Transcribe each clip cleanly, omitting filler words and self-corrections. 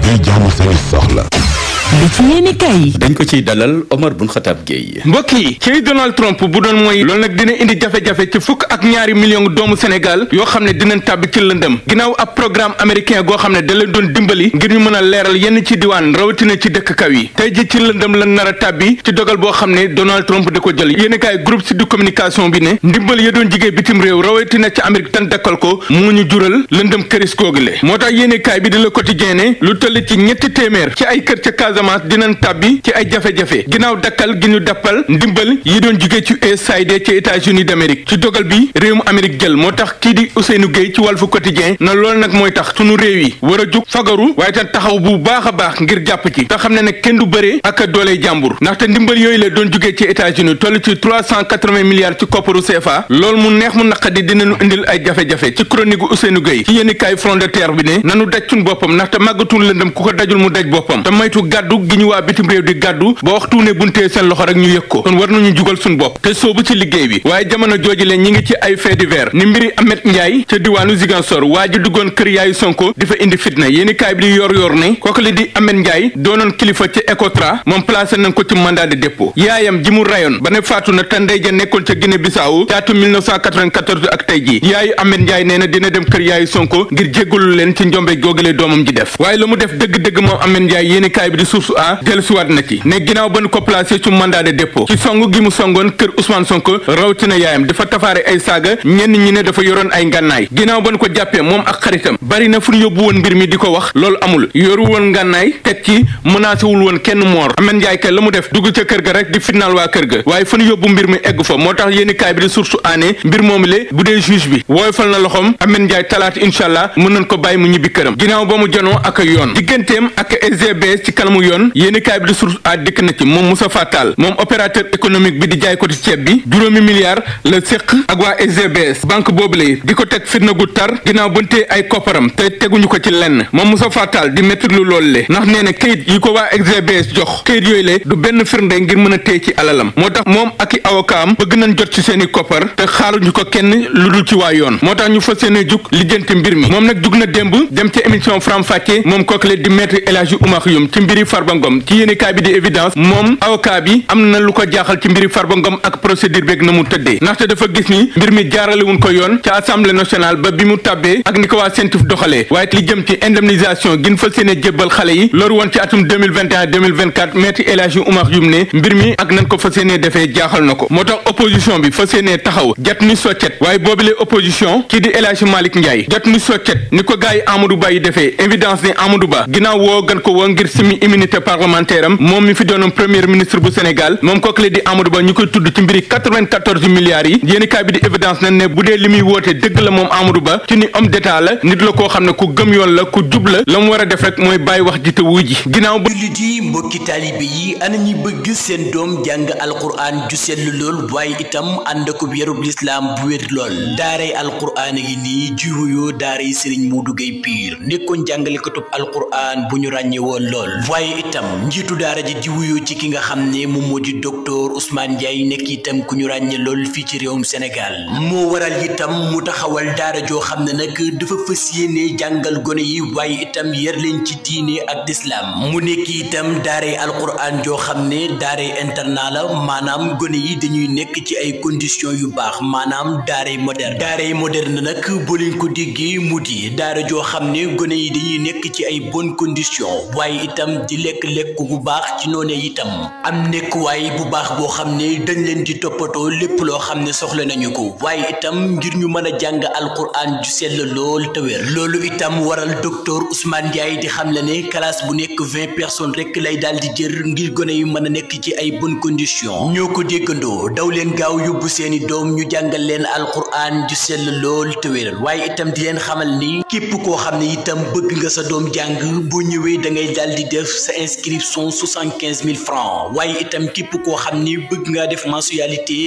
ñuy jaamu seeni soxla. li ci yéeni kay dañ ko ciy dalal Omar Bun Khattab Gueye. mbokk yi ci Donald Trump bu doon mooy loolu nag dina indi jafe-jafe ci 12 millions doomu Sénégal yoo xam ne dinañ tàbbi ci lëndëm ginnaaw ab programme américain goo xam ne da leen doon dimbali ngir ñu mën a leeral yenn ci diwaan rawatina ci dëkk kaw yi tey ji ci lëndëm lan nar a tàbbi ci dogal boo xam ne Donald Trump da ko jël yéeni kaay groupe Sud Communication bi ne ndimbal ya doon jigee bitim réew rawatina ci Amérique tan dakkal ko mu ñu jural lëndëm këris googule moo tax yéeni kaay bi di Le Quotidien ne lu toll ci ñetti téeméer ci ay kër ca Casamance dinañ tàbbi ci ay jafe-jafe ginnaaw dakkal gi ñu dappal ndimbal yi doon jugee ci USAID ci États-Unis d'Amérique ci dogal bi réewum Amérique jël moo tax kii di Ousseynou Gueye ci Walf Quotidien na loolu nag mooy tax sunu réew yi war a jug fagaru waaye te taxaw bu baax a baax ngir jàpp ci te xam ne ne kenn du bëree ak doole jàmbur ndaxte ndimbal yooyu la doon jugee ci États-Unis toll ci 380 milliards ci kopparu CFA loolu mu neex mu naqadi dinañu indil ay jafe-jafe ci chronique gu Ousseynou Gueye ci yéeni kaay front de terre bi ne nanu daj suñ boppam ndaxte màggatul lëndëm ku ko dajul mu daj boppam te maytu gàddu gi ñu waa bitim réew di gàddu ba waxtu ne buntee seen loxo rek ñu yëg ko kon war nañu jugal suñ bopp te soobu ci liggéey bi waaye jamono jooju leen ñi ngi ci ay fait divers ni mbiri Ahmed Ndiaye ca diwaanu Ziguinchor waa ji duggoon kër yaayu Sonko di fa indi fitna yéeni kaay bi di yor ne kooku li di Ahmed Ndiaye doonoon kilifa ci Ecotra moom placé nañ ko ci mandat de dépôt yaayam ji mu rayoon ba ne faatu na te ndey ja nekkoon ca Guinée Bissau caatu 1994 ak tey ji yaayu Ahmed Ndiaye nee na dina dem kër yaayu Sonko ngir jéggalu leen ci njombe googale doomam ji def waaye la mu def dëgg-dëgg moom Ahmed Ndiaye yéeni kaay bi di source a dellusiwaat na ci ne ginnaaw ba nu ko placé ci mandat de dépôt ci song gi mu songoon kër Ousmane Sonko rawatina yaayam dafa tafaare ay saaga ñenn ñi ne dafa yoroon ay ngànnaay ginnaaw ba nu ko jàppee moom ak xaritam bari na fu ñu yóbbu woon mbir mi di ko wax loolu amul yoru woon ngànnaay teg ci menacé wul woon kenn moor Ahmed Ndiaye kay la mu def dugg ca kër ga rek di fitnaal waa kër ga waaye fa ñu yóbbu mbir mi egg fa moo tax yéeni kaay bi di source aané mbir moomu le bu dee juge bi woyofal na loxoom Ahmed Ndiaye talaata incha allah mën nañ ko bàyyi mu ñibbi këram ginnaaw ba mu janoo ak yoon digganteem ak SGBS ci kanamu yoon yéeni kaay bi di source a dikk na ci moom Moussa Fatal moom opérateur économique bi di jaay ko ci ceeb bi juróomi milliards la séq ak waa SGBS banque boobule di ko teg fitna gu tar ginnaaw buntee ay kopparam te teguñu ko ci lenn moom Moussa Fatal di métti lu loolu le ndax nee na kayit yi ko waa SGBS jox kayit yooyu le du benn firnde ngir mën a téye ci alalam moo tax moom ak i avocat am bëgg nañ jot ci seeni koppar te xaaruñu ko kenn lu dul ci waa yoon moo tax ñu fas yéene jug lijjanti mbir mi moom nag jug na démb dem ci émission Faram Facce moom kookale di maître El Hadji Oumar Youm ci mbiri Farba Ngom ci yéene kaay bi di évidence moom avocat bi am na lu ko jaaxal ci mbiri Farba Ngom ak procédure beeg na mu tëddee ndaxte dafa gis ni mbir mi jaarale wuñ ko yoon ca assemblée nationale ba bi mu tàbbee ak ni ko waa CENTIF doxalee waaye li jëm ci indemnisation gin fas yéene jébbal xale yi loolu woon ci atum 2021-2024 maître El Hadji Oumar Youm ne mbir mi ak nañ ko fas yéene defee jaaxal na ko moo tax opposition bi fas yéene taxaw jat ni soccet waaye boobile opposition kii di El Hadji Malick Ndiaye jat ni soccet ni ko gars yi Amadou Ba yi defee évidence ni Amadou Ba ginnaaw woo gan ko woo ngir simi immunité parlementaire am moom mi fi doonoon premier ministre bu Sénégal moom kooku la di Amadou Ba ñu koy tudd ci mbiri 94 milliards yi yéeni kaay bi di évidence na ne bu dee li muy woote dëgg la moom Amadou Ba ci ni homme d'état la nit la koo xam ne ku gëm yoon la ku jub la mu war a def rek mooy bàyyi wax ji te wuy ji ginnaaw ba jullit yi mbokki taalibe yi ana ñi bëgg seen doom jàng alquran ju sell lool waaye itam ànd ko yarub lislaam bu wér lool daaray alquran gi nii ji wuyoo daaray Serigne Modou Gueye Pire nekkoon jàngalekatub alquran bu ñu ràññe woon lool waaye itam njiitu daara ji di wuyoo ci ki nga xam ne moom moo di docteur Ousmane Ndiaye nekk itam ku ñu ràññe lool fii ci réewum Sénégal moo waral itam mu taxawal daara joo xam ne nag dafa fas yéene jàngal gone yi waaye itam yar leen ci diine ak lislaam mu nekk itam daaray alquran joo xam ne daaray internat la maanaam gone yi dañuy nekk ci ay conditions yu baax maanaam daaray moderne nag boo leen ko déggee mu di daara joo xam ne gone yi dañuy nekk ci ay bonnes conditions waaye itam di lekk bu baax ci noone itam am nekkuwaay bu baax boo xam ne dañ leen di toppatoo lépp loo xam ne soxla nañu ko waaye itam ngir ñu mën a jàng alquran ju sell lool te wér loolu itam waral docteur Ousmane Ndiaye di xam le ne classe bu nekk 20 personnes rek lay daal di jër ngir gone yu mën a nekk ci ay bonnes conditions ñoo ko déggandoo daw leen gaaw yóbbu seeni doom ñu jàngal leen alquran ju sell lool te wér waaye itam di leen xamal ni képp koo xam ne itam bëgg nga sa doom jàng boo ñëwee da ngay daal di def sa inscription 75 000 francs waaye itam képp koo xam ni bëgg ngaa def mensualité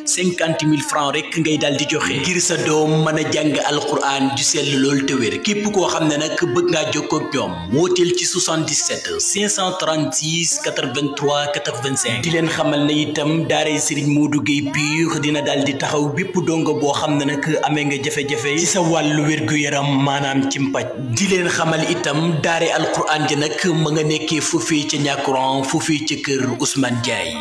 50 000 francs rek ngay daal di joxe ngir sa doom mën a jàng alquran ju sell lool te wér képp koo xam ne nag bëgg ngaa jokkoo ak ñoom wooteel ci 77 536 83 85 di leen xamal ne itam daaray Serigne Modou Gueye Pire dina daal di taxaw bépp dongo boo xam ne nag amee nga jafe-jafe ci sa wàllu wér-gu-yaram maanaam ci mpaj di leen xamal itam daare alquran ji nag ma nga nekkee foofii ca ñàkkuran foofii ca kër Ousmane Ndiaye.